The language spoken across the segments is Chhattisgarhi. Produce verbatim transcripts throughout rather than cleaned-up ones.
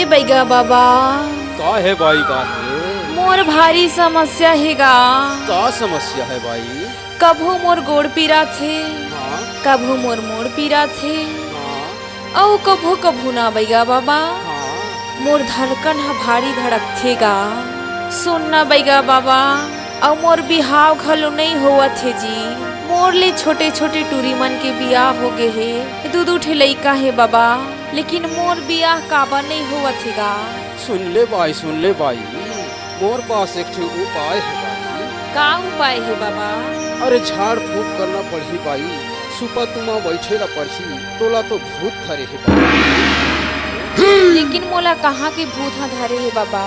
बइगा बाबा। का हे बाई, का हे? मोर भारी समस्या हे गा। का समस्या हे बाई? कभू मोर गोड़ पीराथे, हाँ। कभू मोर मोड़ पीराथे, हाँ। अउ कभू कभू ना बइगा बाबा, हाँ। मोर धड़कन ह भारी धड़कथे गा। सुन ना बइगा बाबा, अउ मोर बिहाव घलो नइ होवत हे जी। मोर ले छोटे छोटे टूरी मन के बियाह हो गे हे, दू दू ठे लइका हे बाबा, लेकिन मोर बियाह काबर नइ होवत हे गा? सुन ले बाई, सुन ले बाई, मोर पास एक ठे उपाय हे बाई। का उपाय हे बाबा? अरे झाड़ फूँक करना पड़ही बाई, सुपा तुमा बइठे ला पड़ही, तोला तो भूत धरे हे बाई। लेकिन मोला कहाँ के भूत ह धरे हे बाबा?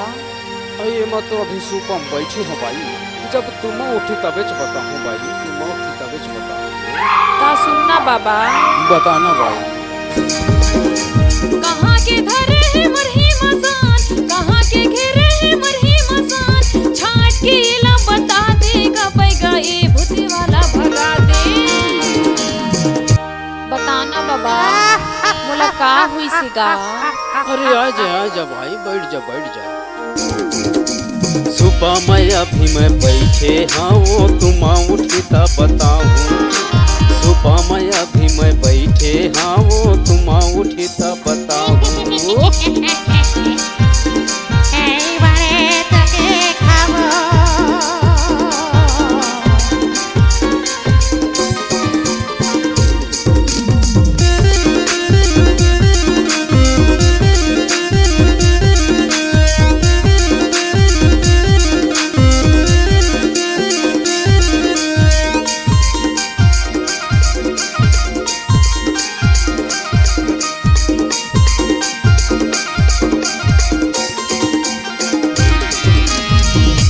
अरे एमा तो अभी सुपा म बइठे हों बाई, जब तुमा उठही तबेच बताहूँ बाई, तुमा उठही तबेच बताहूँ। का सुन ना बाबा? बता ना बाई। कहाँ के धरे हे मरही मसान, कहाँ के घेरे हे मरही मसान, छाट के एला बता दे गा बइगा, ए भूते वाला भगा दे। बता ना बाबा, मोला का होइस गा? अरे आ जा, आ जा बाई, बइठ जा, बइठ जा। सुपा म अभी मैं बइठे हँव, तुमा उठही त बताहूँ। सुपा म अभी मैं बइठे हँव, तुमा उठही त बताहूँ।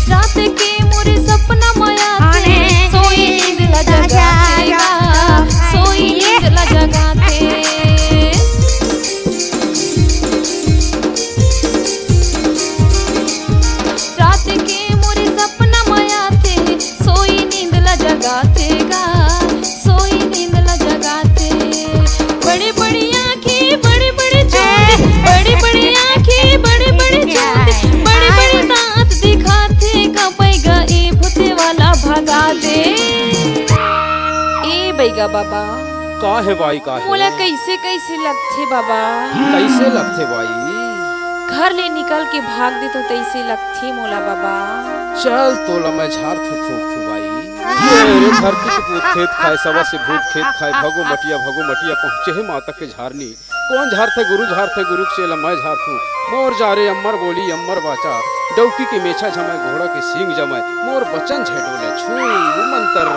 रात के मोरे सपना म आथे, सोई नींद ला जगाथे गा, सोई नींद ला जगाथे। रात के मोरे सपना म आथे, सोई नींद ला जगाथे गा, सोई नींद ला जगाथे। बड़े बड़े आँखी, बड़े बड़े चोंद, बड़े बड़े आँखी, बड़े बड़े चोंद, बड़े बड़े दाँत दिखाथे, का बइगा ए भूते वाला भगा दे। ए बइगा बाबा, का हे बाई, का हे? मोला कइसे कइसे लगथे बाबा। कइसे लगथे बाई? घर ले निकल के भाग देथों तइसे लगथे मोला बाबा। चल तोला मैं झारथों फूँकथों बाई। ये रे धरती के पूत खेत खाय, सबा से भूत खेत खाय, भगो मटिया, भगो मटिया, पहुँचे हे माता के झारनी। कोन झारथे गुरु, झारथे गुरु के चेला मैं झारथों। मोर जा रे अम्मर बोली अम्मर बाचा, डौकी के मेछा झमय, घोड़ा के सींग जमय, मोर बचन झय डोले, छू मंतर।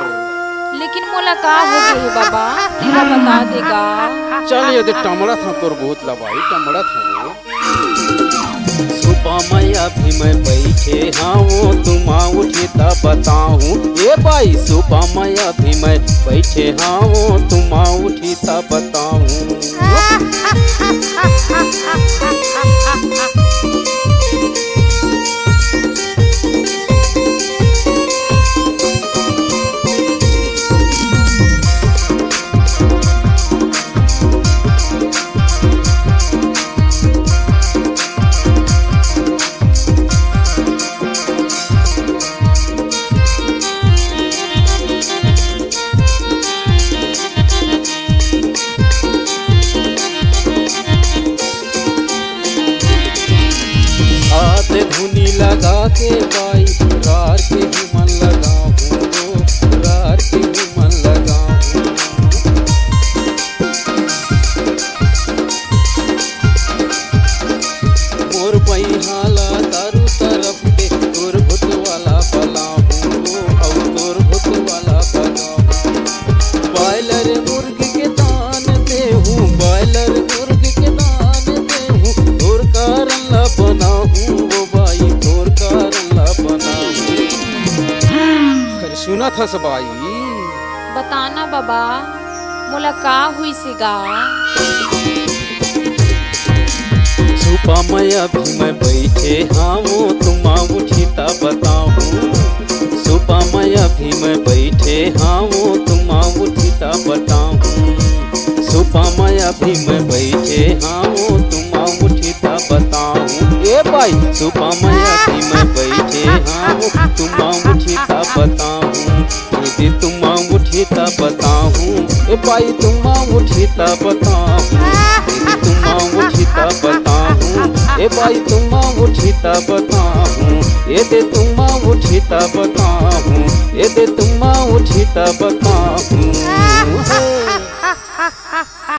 लेकिन मोला का हो गे हे बाबा, तेला बता दे गा। चल ये दे टमड़थों तोर भूत ला बाई, टमड़थों। सुपा म अभी मैं बइठे हँव, तुमा उठही त बताहूँ। ए बाई, सुपा म अभी मैं बइठे हँव, तुमा उठही त बताहूँ। हाथ धुनी लगा के बाई, रार के हूँ मन लगाहूँ, रार के हूँ मन लगाहूँ। मोर बइहा ला दारू तरफ के तोर भूत वाला बलाहूँ, अउ तोर भूत वाला बलाहूँ। बॉयलर मुर्ग के दान देहूँ, बॉयलर मुर्ग के दान देहूँ, तोर कारण ला बनाहूँ, ओ बाई, तोर कारण ला बनाहूँ। अरे सुनत हस बाई? बता ना बाबा, मोला का होइस गा? सुपा म अभी मैं बइठे हँव, तुमा उठही त बताहूँ। सुपा म अभी मैं बइठे हँव, तुमा उठही त बताहूँ। सुपा म अभी मैं बइठे हँव, तुमा उठही त बताहूँ। भाई सुपा मया की मैं बैठे हाँ, तुम्मा उठी ता बताऊं, दीदी तुम्मा उठी ता बताऊं, ए भाई तुम्मा उठी ता बताऊं, दीदी तुम्मा उठी ता बताऊं, ए भाई तुम्मा उठी ता बताऊं, ए दे तुम्मा उठी ता बताऊं, ए दे तुम्मा उठी ता बताऊं।